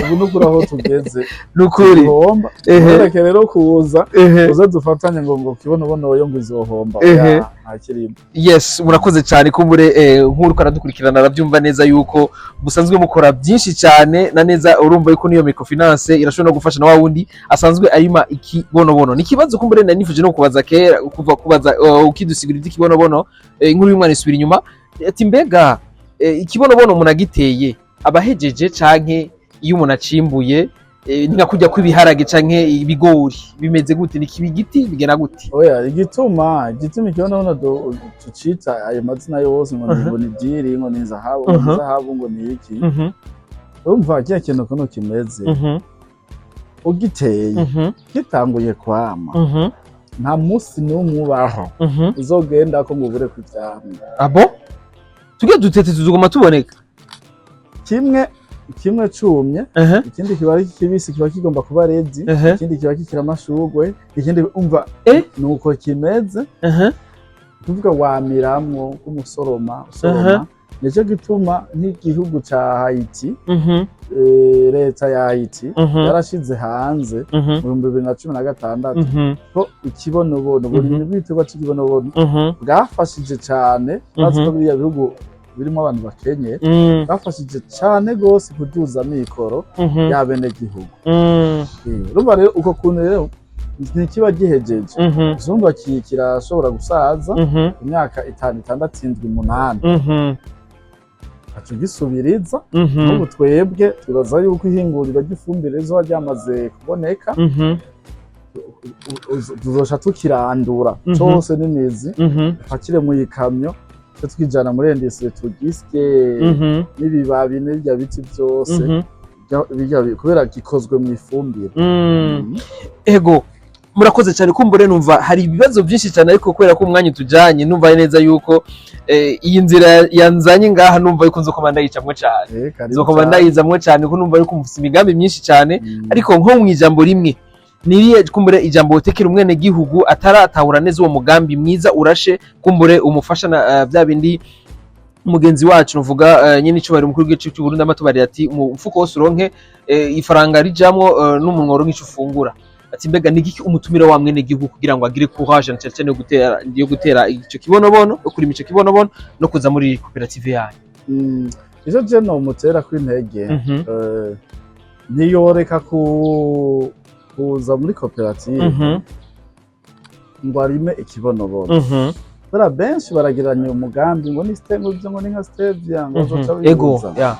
ubu nukuri aho tugeze Nukuri. duhomba. Reke rero kuza uze dufatanye ngo kibonobono yo ngo izohomba. Oya, nta kirimo. Yes, murakoze cyane. Kumbure nk'uriko aradukurikirana arabyumva neza yuko musanzwe mukora byinshi cyane na neza. Urumva yuko niyo microfinance irashobora no gufasha na wa wundi asanzwe arima ikibonobono. Ni ikibazo kumbure nari nifuje no kubaza kera, kuva kubaza ukidusigura iby'ikibonobono. Inkuru y'umwana isubira inyuma, ati: "Mbega ikibonobono umuntu agiteye abahejeje, canke iyo umuntu acimbuye ni nka kurya kw'ibiharage canke ibigori, bimeze gute? Ni kiba igiti, bigena gute?" Oya, igituma ikibonobono tucita ayo mazina yose, ngo ni ngo ni diri, ngo ni zahabu, ngo ni zahabu, ngo ni iki, urumva kiriya kintu ukuntu kimeze, ugiteye gitanguye kwama, nta munsi n'umwe ubaho uzogenda ko ngo ubure ku ivyamwa. Abo tugiye dutete tuzuguma tuboneka. Kimwe Kimwe cumye, ikindi kiba ari kibisi, kiba kigomba kuba ready, ikindi kiba kikiri amashurwe, ikindi umva nuko kimeze. Kuvuga wamiramwo k'umusoroma usoroma. Nico gituma nk'igihugu ca Haiti, leta ya Haiti yarashize hanze mu 2016 ko ikibonobono, uburimyi bw'igiterwa c'ikibonobono bwafashije cane. Bazi ko biriya bihugu birimo abantu bakenye, bwafashije cane gose kuduza amikoro y'abenegihugu. Urumva rero uko kuntu rero ntikiba gihejeje, urumva kirashobora gusaza imyaka 5, 6, 7, 8, aca ugisubiriza. N'ubu twebwe twibaza yuko ihinguriro ry'ifumbire rizoba ryamaze kuboneka, tuzoca tukirandura cose n'imizi, pakire mu ikamyo, tuce tukijana muri industrie, tugisye n'ibibabi n'ibya biti vyose, kubera gikozwe mu ifumbire. Ego, murakoze cyane. Kumbure numva hari ibibazo byinshi cyane, ariko kubera ko umwanya tujanye, numva neza yuko iyi nzira yanzanye ngaha, numva yuko nzokoma ndayicamwo cyane. Karibu Nzokoma cane. ndayizamwo cyane, kuko numva yuko mufise imigambi myinshi cyane. Ariko nko mu ijambo rimwe, niriye kumbure ijambo wotekera umwene gihugu ataratahura neza uwo mugambi mwiza urashe, kumbure umufasha na bya bindi mugenzi wacu nuvuga nyine icubahiro umukuru w'igihugu cy'u Burundi amatubarira ati mu mfuko wose uronke ifaranga rijamwo, n'umunwa uronke ico ufungura, ati mbega ni igiki umutumira wa mwene gihugu kugira ngo agire courage na cyane cyane yo gutera ico kibonobono, yo kurima ico kibonobono no kuza muri koperative yanyu? Ico je nomutera kw'intege, ntiyoreka kuza muri koperative ngo arime ikibonobono, kubera benshi baragiranye umugambi ngo ni stevia, ngo ni nka stevia, ngo bazoca bibuza,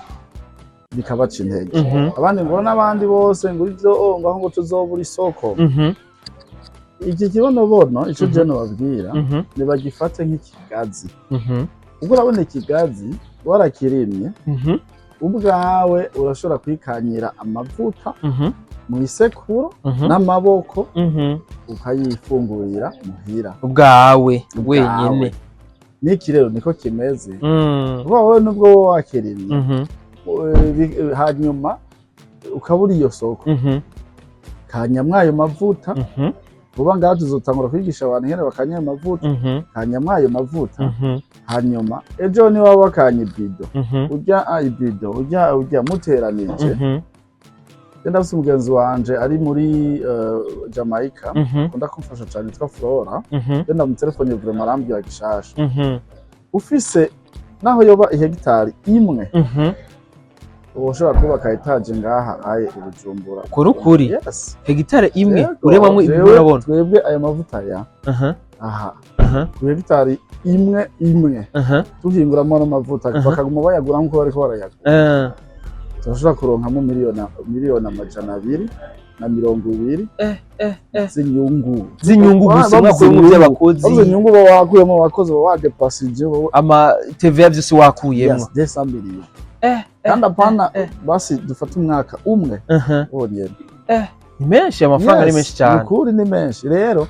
bikabaca intege. Abandi ngo n'abandi bose ngo ivyo, oh, ngo aho ngo tuzobura isoko. Iki kibonobono, ico je nobabwira, nibagifate nk'ikigazi. Ubwo urabona ikigazi warakirimye, ubwawe urashobora kwikanyira amavuta mu isekuro n'amaboko, ukayifungurira muhira. Ubwawe? Ubwawe. Wenyene? N'iki rero niko kimeze. Uba wowe nubwo wowe wakirimye, hanyuma ukabura iyo soko, kanyamwa ayo mavuta. Vuba ngaha tuzotangura kwigisha abantu ingene bakanya ayo mavuta. Kanyamwa ayo mavuta, hanyuma ejo niba wakanye ibido, urya ibido, urya muteranije. Je ndafise umugenzi wanje ari muri Jamaica, akunda kumfasha cane, yitwa Flora. Je ndamutelefone, vraiment arambwira gishasha. Ufise naho yoba ihegitari imwe, woshobora kubaka étage ngaha aye i Bujumbura. Kuri ukuri? Yes. Hegitari imwe? Yego, uremamwo jewe ibintu urabona? Twebwe aya mavuta ya aha, ku hegitari imwe imwe, tuhinguramo n'amavuta, bakaguma bayagura nk'uko bariko barayagura, turashobora kuronkamo miliyoni 220 z'inyungu. Z'inyungu gusa? Bavuze Mwakuyemo inyungu. by'abakozi? Bavuze inyungu, uba wakuyemo abakozi, uba wadepasije wowe. Ama TVA vyose wakuyemo? Yes, 200 millions. Kandi apana, basi dufate umwaka umwe wonyene. Ni menshi amafaranga, ni Yes, menshi cyane. Ukuri ni menshi rero.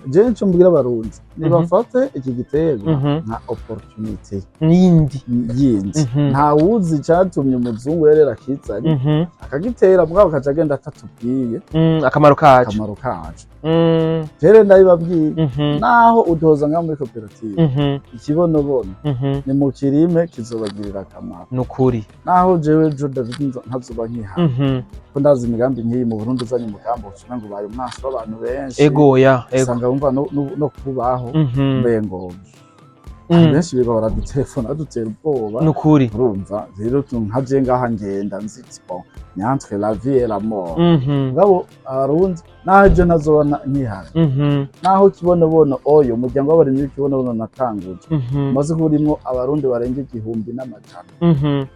Jewe nico mbwira Abarundi, nibafate iki giterwa nka opportunity n'indi yindi. Nta wuzi icatumye umuzungu yari yarakizanye, akagitera, mugabo akaca agenda atatubwiye Akamaro kacu. akamaro kaco. Rero ndabibabwiye, naho udoza nka muri koperative, ikibonobono ni mu kirime, kizobagirira akamaro. Nukuri. Naho jewe jo David ntazoba nkihari, ko ndazi imigambi nk'iyi mu Burundi, uzanye umugambi ucuma ngo ubaye umwansi w'abantu benshi, Ego ya, ego. usanga wumva no kubaho mbengo benshi biba baradutelefona badutera ubwoba. Nukuri. Urumva rero nka je ngaha ngenda nzi bon, ni entre la vie et la mort. Mugabo Abarundi, naho ejo ntazoba nkihari, naho kibonobono oyo umuryango w'abarimyi w'ikibonobono natanguje umaze kuba urimwo Abarundi barenga 1100,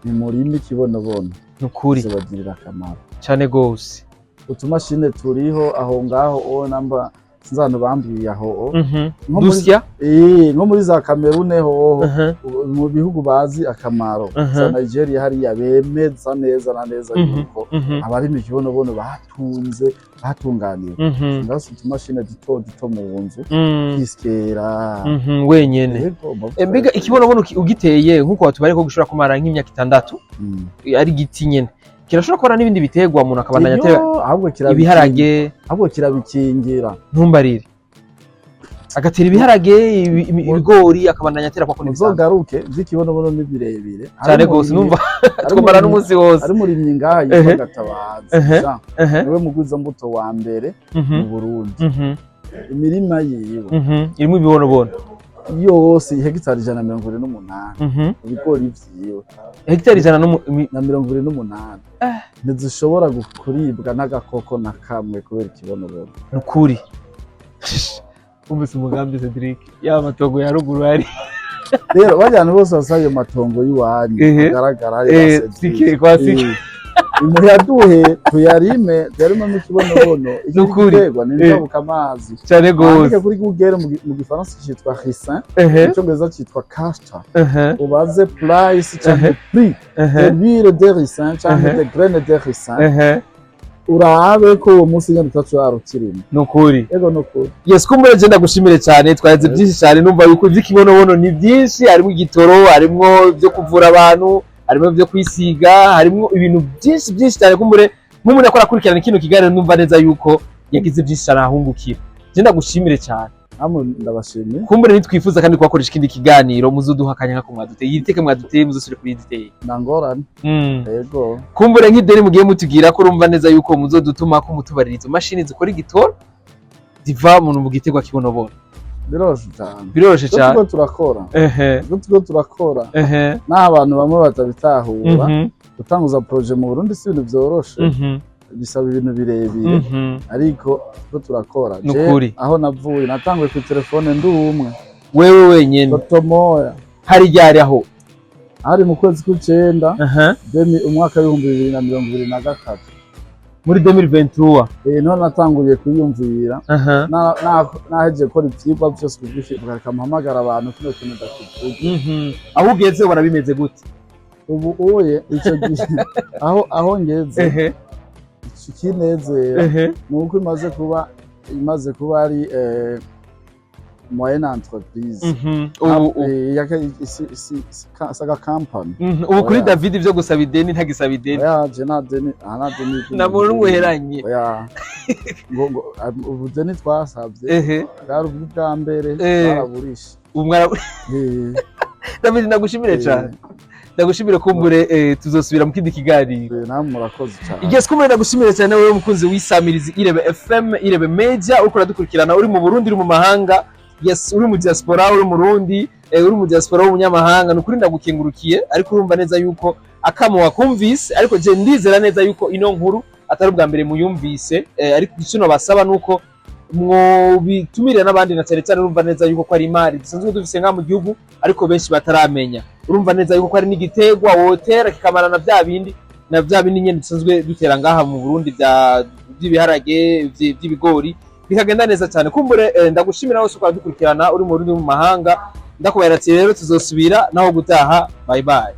ni murimi ikibonobono, Nukuri. bizobagirira akamaro. Cyane gose. Utumashine turiho aho ngaho o namba. Sinzi ahantu bambwiye aho. Nko muri- Dusya. Nko muri za Kamerune hoho, mu bihugu bazi akamaro, za Nigeria hariya, bemeza neza na neza yuko abarima ikibonobono batunze, batunganiwe. Ndafise utumashini duto duto mu nzu, kisyera. Wenyene. Yego, amavuta. Mbega ikibonobono ugiteye nk'uko watubariye ko gishobora kumara nk'imyaka 6, ari igiti nyene, kirashobora kubara n'ibindi biterwa, umuntu akabandanya Iyo, atera ahubwo kirabikingira. Ibiharage? Ahubwo kirabikingira. Ntumbarire, agatera ibiharage, ibigori, akabandanya atera kwako n'ibisanzwe. Muzogaruke, vy'ikibonobono ni birebire. Cyane gose, numva twamara n'umunsi wose. Ari umurimyi ngaha yitwa Gatabazi Jean, niwe mugwiza mbuto wa mbere mu Burundi. Imirima yiwe Irimo ibibonobono yose, hegitari 128, ibigori vyiwe Hegitari ijana na 28 ntizishobora kuribwa n'agakoko na kamwe kubera ikibonobono. Nukuri wumvise umugambi, Cedric, yaba amatongo ya ruguru hari Rero bajyana bose basa ayo matongo y'iwanyu agaragara ari ba Cedric. Sike kwa sike. Muyaduhe tuyarime, tuyarimemo ikibonobono. Iki Nukuri. giterwa ni njabuka amazi. Cyane Wandike gose. kuri Google, mu gifaransa citwa ricin, mu cyongereza citwa castor, ubaze price canke prix de l'huile de ricin canke de graine de ricin, urabe ko uwo munsi nyene utacu yarukirimo. Nukuri. Ego, nukuri. Yes, kumbure je ndagushimire cyane, twaze byinshi cyane. Numva yuko iby'ikibonobono ni byinshi, harimo igitoro, harimo ibyo kuvura abantu, harimo ibyo kwisiga, harimo ibintu byinshi byinshi cyane. Kumbure nk'umuntu akora akurikirana kino kiganiro, numva neza yuko yagize byinshi cyane ahungukira. Je ndagushimire cyane. Namwe ndabashimiye. Kumbure nitwifuza kandi kubakoresha ikindi kiganiro, muzoduha akanya nkako mwaduteye, iri teke mwaduteye, muzosubire kuriduteye. Nta ngorane. Ego. Kumbure nk'ideni mugiye mutubwira ko urumva neza yuko muzodutuma ko mutubarira izo mashini zikora igitoro ziva mu giterwa kibonobono. Biroroshe cyane. Biroroshe Ibyo cyane. turiko turakora, ibyo turiko turakora, n'aho abantu bamwe batabitahura, gutanguza projet mu Burundi si ibintu vyoroshe, bisaba ibintu birebire, ariko turiko turakora. Je, Nukuri. aho navuye, natanguye ku telefone ndi umwe. Wewe wenyene? Totomoya. Hari ryari aho? Hari mu kwezi kw'icenda, umwaka w'2023. Muri 2023? Niho natanguriye kwiyumvira. Nahejeje gukora ivyigwa vyose kubw'iki, reka mpamagara abantu, kino kintu ndakivuge. Aho ugeze ubona bimeze gute? Ubu uye ico gihe aho ngeze, ikinezera ni uko imaze kuba ari moyenne entreprise. Ubu Saga company. Ubu kuri Oya. David ibyo gusaba ideni, ntagisaba ideni. Oya, je nta deni, aha nta deni. Nabona umuheranye. Oya, ngo ubu deni twasabye bwari ubwa mbere, twaraburishe. Ubu David, ndagushimire cyane, ndagushimire. Kumbure tuzosubira mu kindi kiganiro. Namwe murakoze cyane. Yes, kumbure ndagushimire cyane wowe mukunzi w'isamirizi Irebe FM, Irebe Media, uriko uradukurikirana uri mu Burundi, uri mu mahanga, yes, uri mu diaspora, uri mu Burundi, uri mu diaspora w'umunyamahanga, nukuri ndagukengurukiye. Ariko urumva neza yuko akamo wakumvise, ariko je ndizera neza yuko ino nkuru atari ubwa mbere muyumvise, ariko icyo nobasaba nuko mwobitumire n'abandi, na cyane cyane urumva neza yuko ko ari imari dusanzwe dufise ngaha mu gihugu ariko benshi bataramenya. Urumva neza yuko ko ari n'igiterwa wotera kikamara na bya bindi, na bya bindi nyene dusanzwe dutera ngaha mu Burundi bya by'ibiharage, by'ibigori, bikagenda neza cyane. Kumbure ndagushimira wose uko dukurikirana uri mu Burundi, mu mahanga. Ndakubahira ati rero tuzosubira naho gutaha. Bye bye.